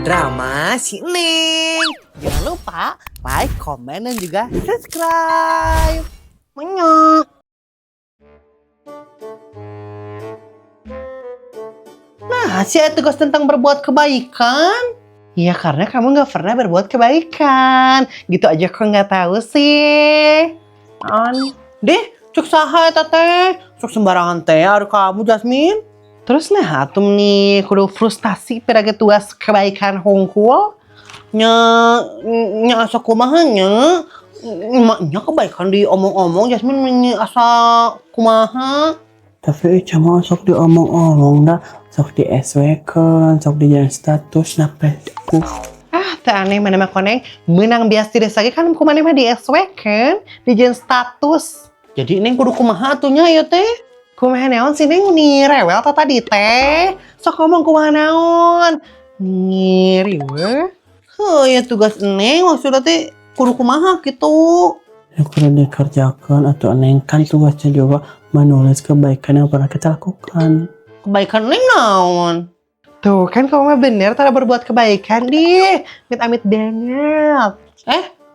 Drama si Neng. Jangan lupa like, komen, dan juga subscribe. Menyok. Nah, sih tugas tentang berbuat kebaikan. Ya karena kamu nggak pernah berbuat kebaikan. Gitu aja kok nggak tahu sih. An, deh, cuk saha eta teh. Sok sembarangan teh ari kamu Jasmine. Terus nah atum nih kudu frustasi pada tugas kebaikan hungkul. Nya nya asa kumaha nya. Nya kebaikan diomong-omong Jasmine nya asa kumaha. Tapi Ica mah sok diomong-omong dah, sok di SW-keun, sok di jalan status na Facebook. Ah, teu aneh mana mah koneng menang bias tidak lagi kan kumaha mah di SW kan, di jalan status. Jadi neng kudu kumaha atuh nya ieu teh? Kumaha naon sih neng nih rewel tah tadi teh. Sok ngomong kumaha naon? Ngiri we. Heuh, ya tugas neng maksudnya teh kudu kumaha gitu. Ya kudu dikerjakan atau neng kan tugasnya juga menulis kebaikan yang pernah kita lakukan. Kebaikan neng naon? Tuh kan kamu mah bener tara berbuat kebaikan dih. Amit-amit banget.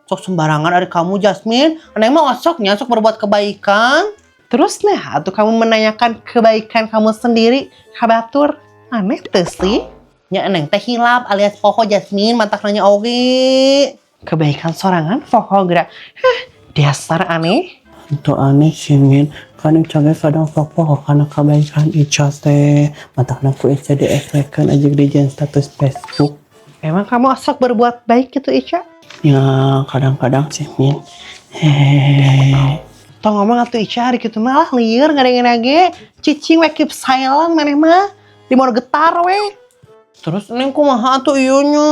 Sok sembarangan ari kamu Jasmine. Neng mah osoknya sok berbuat kebaikan. Terus nah, atau kamu menanyakan kebaikan kamu sendiri, kabatur. Aneh tuh sih. Nya neng teh hilap alias poho Jasmine, matak nanya oge. Kebaikan sorangan poho geura. Hah, dasar aneh. Itu aneh sih Min, kan Ica ge kadang sok poho karena kebaikan Ica teh. Matakna ku Ica di SW-keun aja di jalan status Facebook. Emang kamu osok berbuat baik gitu Ica? Ya kadang-kadang sih Min. Hehehe. Tong ngomong atuh Ica hari kitu mah lah lieur ngadengin lagi. Cicing we keep silent maneh mah. Di mau getar we. Terus neng kumaha atuh ieu nya?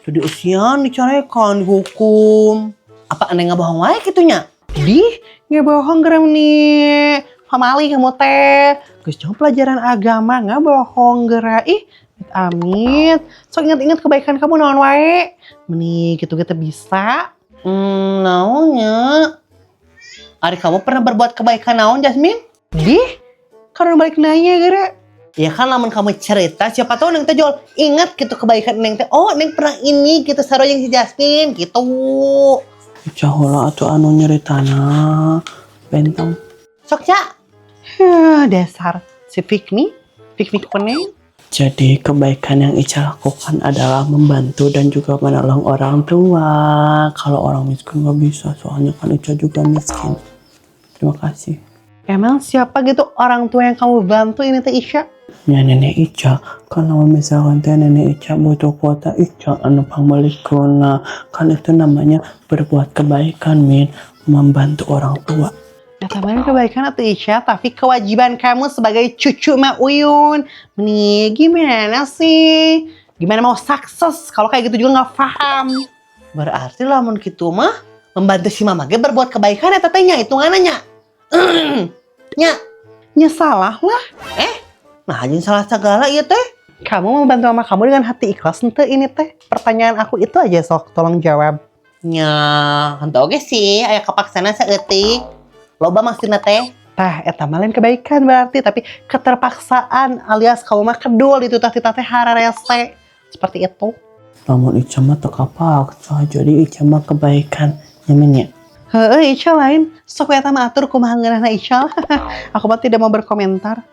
Tuh dieusian dicarekan dihukum. Apa neng ngabohong wae kitu nya? Dih, ngebohong gerem nih. Pamali kamu teh. Geus jauh pelajaran agama ngabohong geura. Ih, amit. Sok inget-inget kebaikan kamu naon wae. Meni gitu kita bisa. Naonnya? Ari kamu pernah berbuat kebaikan naon, Jasmine? Dih, karena balik nanya gara. Ya kan lamun kamu cerita, siapa tahu neng teh jual ingat gitu kebaikan neng teh. Oh, neng pernah ini gitu sarua jeung si Jasmine gitu. Ica heula atuh anu nyeritana. Bentang. Sok, Cak. Huh, dasar si Fikmi, Fikmi koneng. Jadi kebaikan yang Ica lakukan adalah membantu dan juga menolong orang tua. Kalau orang miskin nggak bisa, soalnya kan Ica juga miskin. Terima kasih. Emang siapa gitu orang tua yang kamu bantu ini teh Ica? Ya nenek Ica, kalau misalkan teh nenek Ica butuh kuota Ica anu pangmeulikeun. Nah, kan itu namanya berbuat kebaikan Min, membantu orang tua. Ya tambahan kebaikan atau Ica, tapi kewajiban kamu sebagai cucu Mak Uyun. Nih gimana sih? Gimana mau sukses kalau kayak gitu juga nggak paham? Berarti lamun gitu mah membantu si mama ge berbuat kebaikan ya tetehnya hitungannya. Nya, nya salah lah. Nah aja salah segala ieu teh. Kamu membantu mama kamu dengan hati ikhlas ente ini teh. Pertanyaan aku itu aja sok, tolong jawab. Nya, henteu oge sih, aya kapaksana saeutik. Loba maksudna teh. Tah, eta mah lain kebaikan berarti, tapi keterpaksaan alias kamu mah kedul itu tah teh hararese. Seperti itu. Lamun Ica mah teu kapaksa, jadi Ica mah kebaikan nyamin ya. Heeh, Ica lain. Sok eta mah atur kumaha ngeunahna Ica. Aku mah tidak mau berkomentar.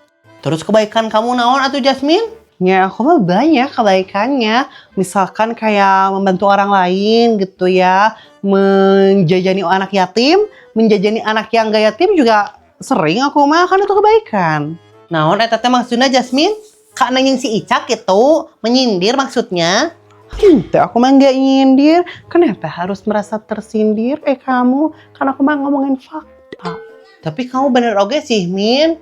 Terus kebaikan kamu naon atuh Jasmine? Ya, aku mah banyak kebaikannya. Misalkan kayak membantu orang lain gitu ya, menjajani anak yatim, menjajani anak yang gak yatim juga sering aku mah, kan itu kebaikan. Naon eta teh maksudnya Jasmine? Kak nanya si Ica gitu, menyindir maksudnya. Teh aku mah nggak nyindir. Kenapa harus merasa tersindir? Kamu, kan aku mah ngomongin fakta. Tapi kamu bener oge sih, Min.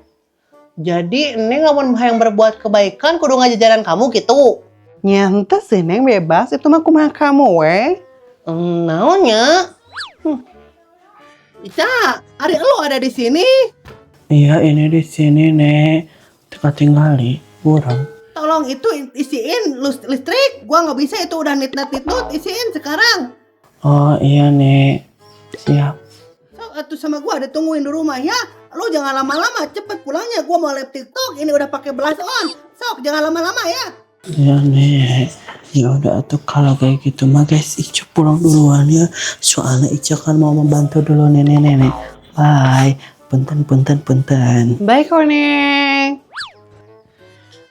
Jadi neng lamun hayang berbuat kebaikan kudu ngajajaran kamu gitu. Nyante sih neng bebas, itu mah kumaha kamu we. Naonnya? Ica, ari lo ada di sini? Iya, ini di sini nek. Teka tinggali, buram. Tolong itu isiin listrik. Gua nggak bisa itu udah nit nat nit nut, isiin sekarang. Oh iya nek, siap. Sok atuh sama gua ada tungguin di rumah ya. Lu jangan lama-lama, cepet pulangnya. Gua mau live TikTok, ini udah pakai blush on. Sok jangan lama-lama ya. Iya nek. Ya udah atuh kalau kayak gitu mah, guys, Ica pulang duluan ya. Soalnya Ica kan mau membantu dulu nenek-nenek. Bye. Punten, punten, punten. Bye, Koneng.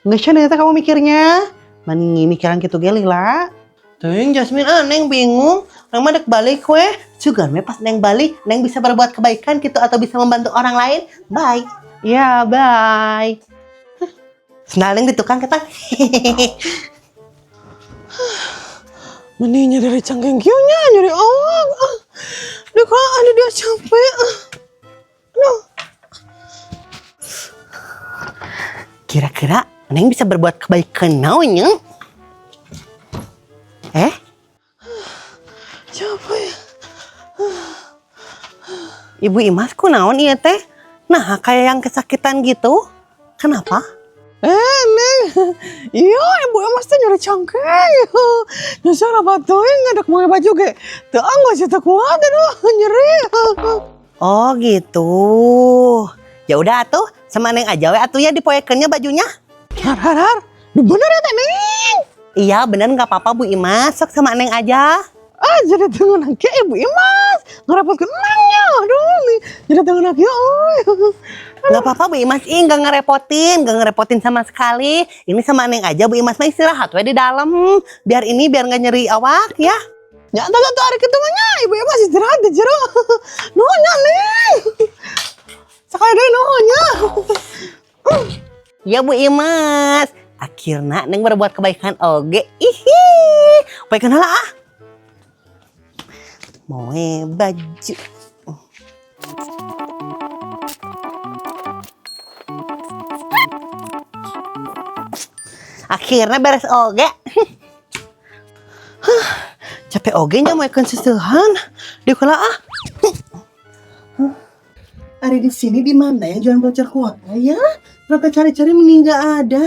Nggak sih kamu mikirnya. Mani mikiran gitu ge lila. Tuh, Jasmine, ah, Neng bingung. Neng mah dek balik weh. Sugan we pas Neng balik, Neng bisa berbuat kebaikan gitu atau bisa membantu orang lain. Bye. Ya, bye. Sendal Neng di tukang kita. Meni nyeri cangkeng kieu nya, nyeri awak. Ah. Duh, kalau ada dia capek. Ah. Aduh. Kira-kira Neng bisa berbuat kebaikan naonnya? Eh? Capek. Ibu Imas ku naon ieu teh? Nah, kayak yang kesakitan gitu. Kenapa? Eh, Neng. Iya, Ibu Imas teh nyeri cangkeng. Nyesel apa teuing ngadek moe baju ge. Teu anggo sih, teu kuat, aduh, nyeri. Oh, gitu. Ya udah atuh, sama Neng aja we atuh ya dipoekeunnya bajunya. Har har har. Duh, bener ya teh, Neng? Iya, bener, nggak apa-apa, Bu Imas, sok sama Neng aja. Ah, jadi teu ngeunah kieu Ibu Imas. Ngerepotkeun Neng nya. Aduh, nih. Jadi teu ngeunah kieu euy. Nggak apa-apa, Bu Imas, ih, nggak ngerepotin sama sekali. Ini sama Neng aja, Bu Imas mah istirahat we di dalam. Biar ini, biar nggak nyeri awak ya. Ya, entar tuh hari kitu mah nya, Ibu Imas istirahat di jero. Nuhun nya, Neng. Sekali deui nuhun nya. Ya, Bu Imas. Akhirnya Neng berbuat kebaikan oge. Ihi. Poekeun heula ah. Moe baju. Akhirnya beres oge. Huh, capek oge nya moekeun seuseuhan. Di heula ah. Ada di sini di mana ya jualan voucher kuota ya? Kenapa cari-cari mending nggak ada?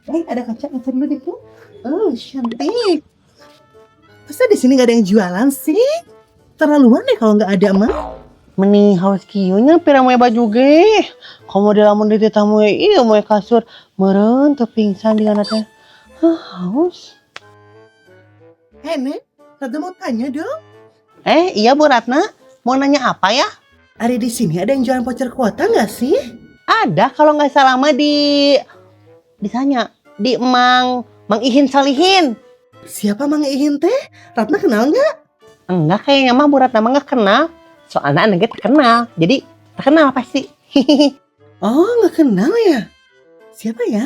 Eh, ada kaca, kaca dulu deh, Bu. Oh, cantik. Masa di sini nggak ada yang jualan sih? Terlaluan deh kalau nggak ada mah. Meni haus kieu nya pira moe baju ge. Komo di lamun di tamu iya moe kasur meureun teu pingsan di teh. Hah, haus. Eh, Nek, Ratna mau tanya dong. Eh, iya, Bu Ratna. Mau nanya apa ya? Ada di sini ada yang jualan voucher kuota nggak sih? Ada kalau nggak salah mah di sana di Mang Mang Ihin Salihin. Siapa Mang Ihin teh? Ratna kenal nggak? Enggak, kayaknya mah Bu Ratna mah nggak kenal. Soalnya anak terkenal, jadi terkenal pasti. Oh, nggak kenal ya? Siapa ya?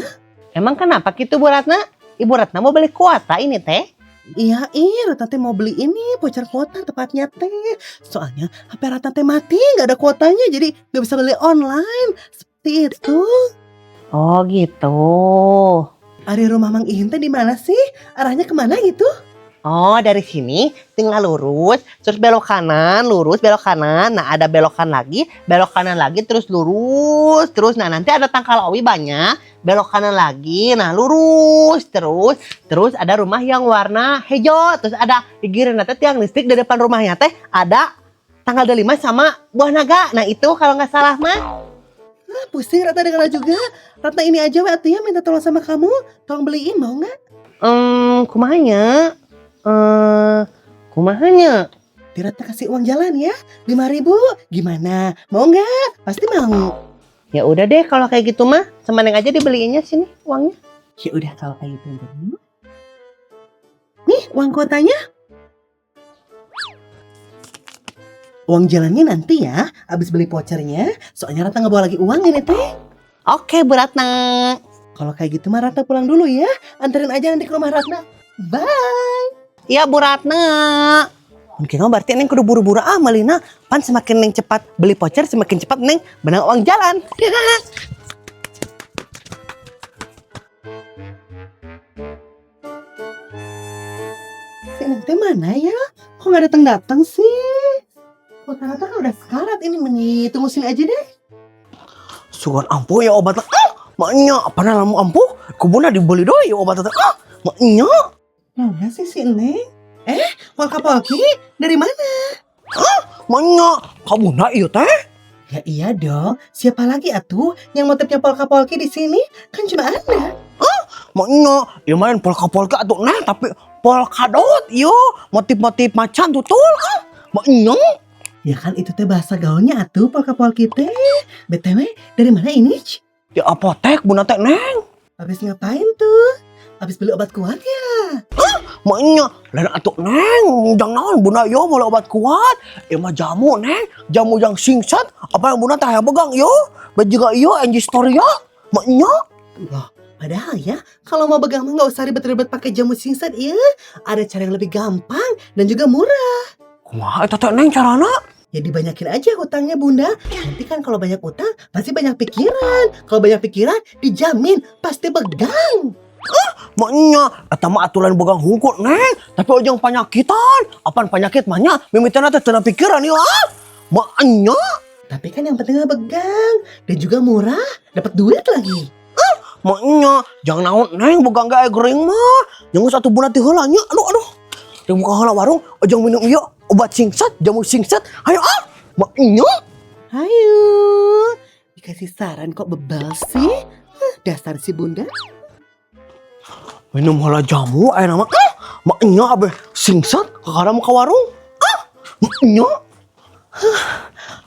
Emang kenapa gitu, Bu Ratna? Ibu Ratna mau beli kuota ini teh? Iya, iya, Ratna teh mau beli ini, voucher kuota tepatnya teh. Soalnya HP Ratna teh mati, nggak ada kuotanya, jadi nggak bisa beli online. Seperti itu. Oh gitu. Ari rumah Mang Ihin teh di mana sih? Arahnya kemana gitu? Oh, dari sini tinggal lurus, terus belok kanan, lurus, belok kanan. Nah, ada belokan lagi, belok kanan lagi, terus lurus, terus. Nah, nanti ada tangkal owi banyak, belok kanan lagi, nah lurus, terus, terus ada rumah yang warna hijau, terus ada di teh tiang listrik di depan rumahnya teh ada tanggal 25 sama buah naga. Nah, itu kalau nggak salah mah. Ah, pusing Ratna dengar juga. Ratna ini aja we atuh ya, minta tolong sama kamu. Tolong beliin mau nggak? Kumaha nya? Eh, kumaha nya? Ratna kasih uang jalan ya, 5.000. Gimana? Mau nggak? Pasti mau. Ya udah deh kalau kayak gitu mah, sama Neng aja dibeliinnya, sini uangnya. Ya udah kalau kayak gitu. Nih uang kuotanya. Uang jalannya nanti ya, abis beli vouchernya. Soalnya Ratna nggak bawa lagi uang ini teh. Oke, Bu Ratna. Kalau kayak gitu mah Ratna pulang dulu ya. Anterin aja nanti ke rumah Ratna. Bye. Iya, Bu Ratna. Mungkin mah berarti Neng kudu buru-buru ah meulina. Pan semakin Neng cepat beli voucher, semakin cepat Neng menang uang jalan. Si Neng teh mana ya? Kok nggak datang-datang sih? Kok ternyata kan udah sekarat ini, meni tunggu sini aja deh. Sugan ampuh ya obat, ah, maknya apa lamu ampuh kubuna dibeli doi obat, ah, maknya mana sih si Neng? Eh, Polka Polki dari mana? Ah, maknya kamu nak iya teh? Ya iya dong. Siapa lagi atuh yang motifnya polka polki di sini? Kan cuma Anda. Ah, Maknya, ieu mah lain polka-polka atuh, Neng, tapi polkadot ieu, motif-motif macan tutul ah. Maknya. Ya kan itu teh bahasa gaulnya atuh polka-polki teh. BTW, dari mana ini? Di apotek Bunda teh, Neng. Habis ngapain tuh? Habis beli obat kuat ya? Maknya, lain atuh, Neng, jang naon Bunda yo meuli obat kuat. Ieu mah jamu, Neng, jamu yang singset, apa yang Bunda teh hayang begang yo. Bae juga ieu Angie Storia. Maknya. Loh, padahal ya kalau mau begang mah nggak usah ribet-ribet pakai jamu singset ya. Ada cara yang lebih gampang dan juga murah. Kumaha eta teh, Neng, carana? Ya dibanyakin aja hutangnya, Bunda. Nanti kan kalau banyak utang pasti banyak pikiran. Kalau banyak pikiran dijamin pasti begang. Maknya, eta mah atuh lain begang hungkul, Neng, tapi ujung panyakitan. Apaan penyakit mah nya, mimitina teh teu pikiran ieu ah. Maknya. Tapi kan yang penting mah begang dan juga murah, dapat duit lagi. Maknya, jang naon, Neng, begang ge gering mah. Yang satu bulan ti heula nya, aduh aduh. Di muka heula warung, ujung minum ieu obat singset, jamu singset. Ayo ah. Maknya. Ayo, dikasih saran kok bebal sih? Hah, dasar si Bunda. Minum heula jamu aya nama ah. Maknya abeh singset kakara muka warung. Ah, maknya.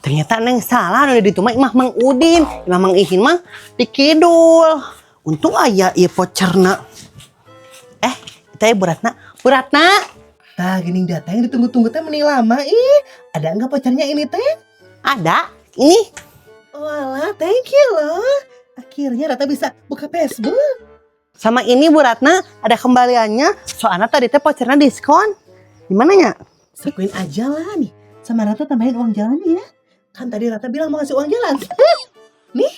Ternyata Neng salah, udah di mah imah Mang Udin, imah Mang Ihin mah di kidul. Untung aya ieu voucherna. Eh, itu ya Bu Ratna. Bu Ratna. Tah, gini data yang ditunggu-tunggu teh meni lama ih. Ada enggak vouchernya ini teh? Ada. Ini. Walah, thank you loh. Akhirnya Rata bisa buka Facebook. Sama ini, Bu Ratna, ada kembaliannya. Soalnya tadi teh vouchernya diskon. Gimana ya? Sekuin aja lah nih. Sama Rata tambahin uang jalannya ya. Kan tadi Rata bilang mau ngasih uang jalan. Nih.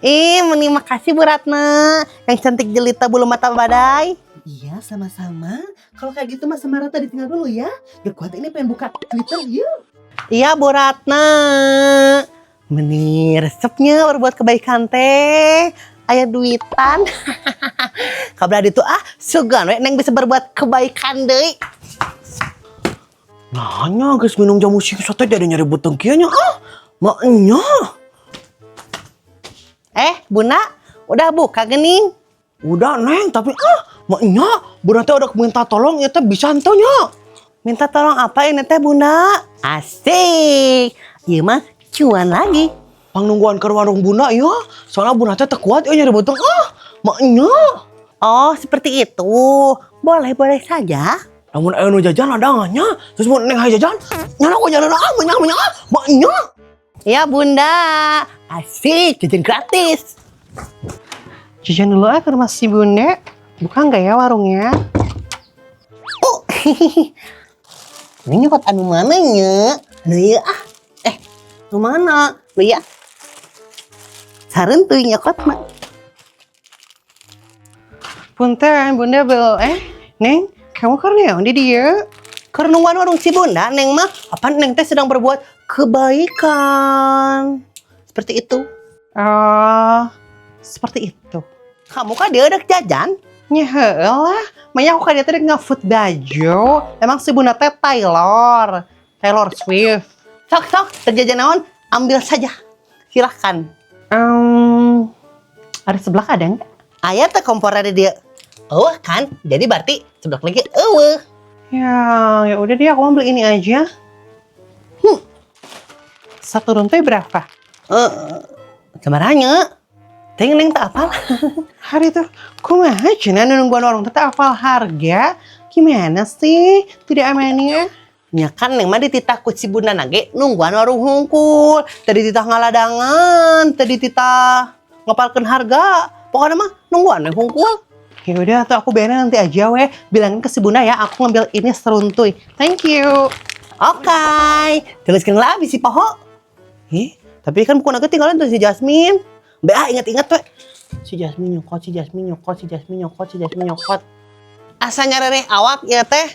Ih, meni makasih, Bu Ratna. Yang cantik jelita bulu mata badai. Iya, sama-sama. Kalau kayak gitu mah sama Rata ditinggal dulu ya. Gak kuat ini pengen buka Twitter yuk. Iya, Bu Ratna. Meni resepnya berbuat kebaikan teh. Aya duitan. Kabar itu ah, sugan we Neng bisa berbuat kebaikan deui. Nanya geus minum jamu singset teh jadi nyeri beuteung kieu nya ah. Maknya. Eh, Bunda, udah buka gening? Udah, Neng, tapi ah, maknya Bunda teh udah minta tolong ya teh bisa henteu nya? Minta tolong apa ini teh, Bunda? Asik. Ieu mah cuan lagi. Pang nungguan ke warung Bunda ya. Soalnya Bunda teh teu kuat ya nyeri beuteung ah. Maknya. Oh, seperti itu. Boleh, boleh saja. Lamun aya nu jajan ladangannya, terus mun Neng hayang jajan, nyala kok jalan ah, menyang menyang ah, maknya. Ya, Bunda. Asik, jajan gratis. Jajan dulu ah ke rumah si Bunda. Buka nggak ya warungnya? Oh, ini nyokot anu mana nya? Anu ieu ah. Eh, anu mana? Lu ya. Sareun tuh nyokot mah. Punten, Bunda bel. Eh, Neng, kamu karena di dia? Keur nungguan warung si Bunda, Neng mah. Apa Neng teh sedang berbuat kebaikan. Seperti itu. Oh, seperti itu. Kamu kan dia udah jajan? Ya lah, makanya aku kan dia tadi nge-food baju. Emang si Bunda teh Taylor, Taylor Swift. Sok sok, terjajan naon? Ambil saja. Silahkan. Ada sebelah ada nggak? Aya teh kompor ada dia. Oh kan, jadi berarti sebelah lagi eueuh. Ya, ya udah deh, aku mau beli ini aja. Satu runtuy berapa? Eh, uh, Teng Neng tak apal. Hari itu, kumaha cenah nungguan warung teh apal harga? Gimana sih? Tidak amannya. Ya kan Neng mah dititah ku si Bunda nage nungguan warung hungkul. Tadi titah ngaladangan, tadi titah ngapalkeun harga. Pokoknya mah nungguan we hungkul. Ya udah tuh aku bayarnya nanti aja weh. Bilangin ke si Bunda ya, aku ngambil ini seruntuy. Thank you. Oke, okay. Teruskan lah bisi poho. Ih, tapi kan bukan aku tinggalin tuh si Jasmine. Mbak, ah, ingat-ingat tuh. Si Jasmine nyokot, si Jasmine nyokot, si Jasmine nyokot, si Jasmine nyokot. Asa nyarere awak ya teh.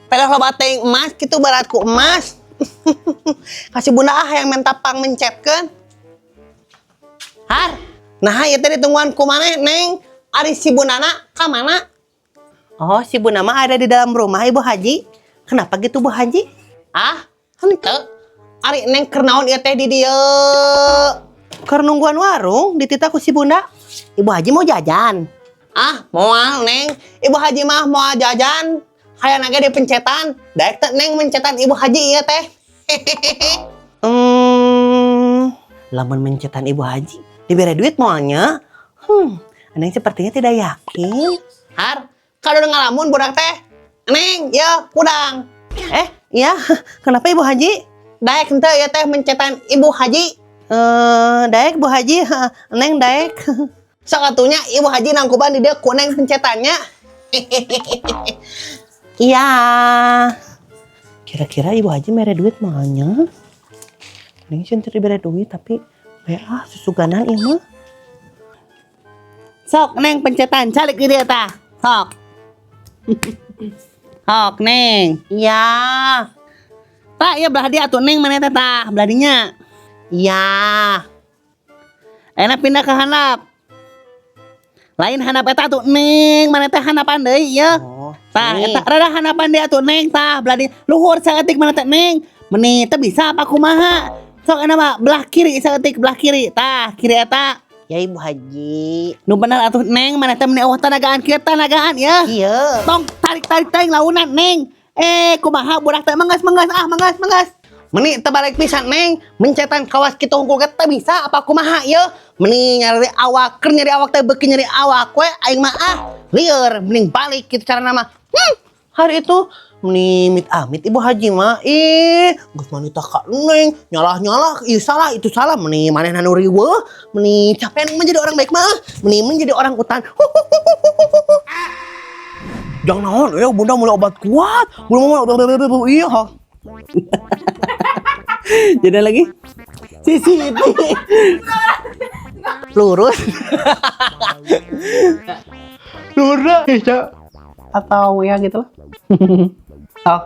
Pedah loba teuing emas gitu beratku emas. Kasih Bunda ah yang minta pang mencetkeun. Har, nah ieu teh ditungguan ku maneh, Neng? Ari si Bundana ka mana? Oh, si Bunda mah ada di dalam rumah, Ibu Haji. Kenapa gitu, Bu Haji? Ah, henteu. Ari Neng keur naon ieu teh di dieu? Keur nungguan warung dititah ku si Bunda. Ibu Haji mau jajan. Ah, moal, Neng. Ibu Haji mah moal jajan. Hayang ge dipencetan. Daek teh, Neng, mencetan Ibu Haji ieu teh? Lamun mencetan Ibu Haji, diberi duit moal nya? Neng sepertinya tidak yakin. Har, kalau udah ngalamun budak teh. Neng, ya, pudang. Eh, iya, kenapa, Ibu Haji? Daek henteu ya teh mencetan Ibu Haji? Eh, daek, Bu Haji, Neng daek. Sok atuh nya Ibu Haji nangkuban di dieu ku Neng pencetannya. Iya. Kira-kira Ibu Haji mere duit moal nya? Neng sih teu dibere duit, tapi we ah, susuganan ieu mah. Sok, Neng, pencetan calik di dieu tah. Sok. Sok, Neng. Iya. Tah, iya, belah dia atuh, Neng, mana teh tah, belah dinya. Iya. Enak pindah ke handap. Lain handap eta tuh, Neng, mana teh handapan deui ieu. Oh, Tah, nih. Eta rada handapan deui atuh, Neng, tah, belah di luhur saeutik mana teh, Neng. Meni teu bisa apa kumaha? Sok enak mah belah kiri saeutik, belah kiri. Tah, kiri eta. Ya, Ibu Haji. Nu bener atuh, Neng, mana teh meni euweuh tanagaan kieu tanagaan ya. Iya. Tong tarik-tarik teuing launan, Neng. Eh, kumaha budak teh, manggas manggas ah, manggas manggas. Meni terbalik pisan, Neng, mencetan kawas kitu hungkul ge teu bisa apa kumaha ieu? Meni nyari awak, keur nyari awak teh beuki nyari awak we aing mah ah. Lieur, mending balik kitu carana mah. Hari itu meni amit-amit Ibu Haji mah, ih, geus manita ka Neng, nyalah-nyalah, ieu salah, itu salah, meni manehna nu riweuh, meni capek menjadi orang baik mah, meni menjadi orang utan. Jangan naon, ya Bunda mulai obat kuat, belum mau, iya. Jadi lagi. Sisi itu lurus. Lurus. Atau ya gitu lah. Oh.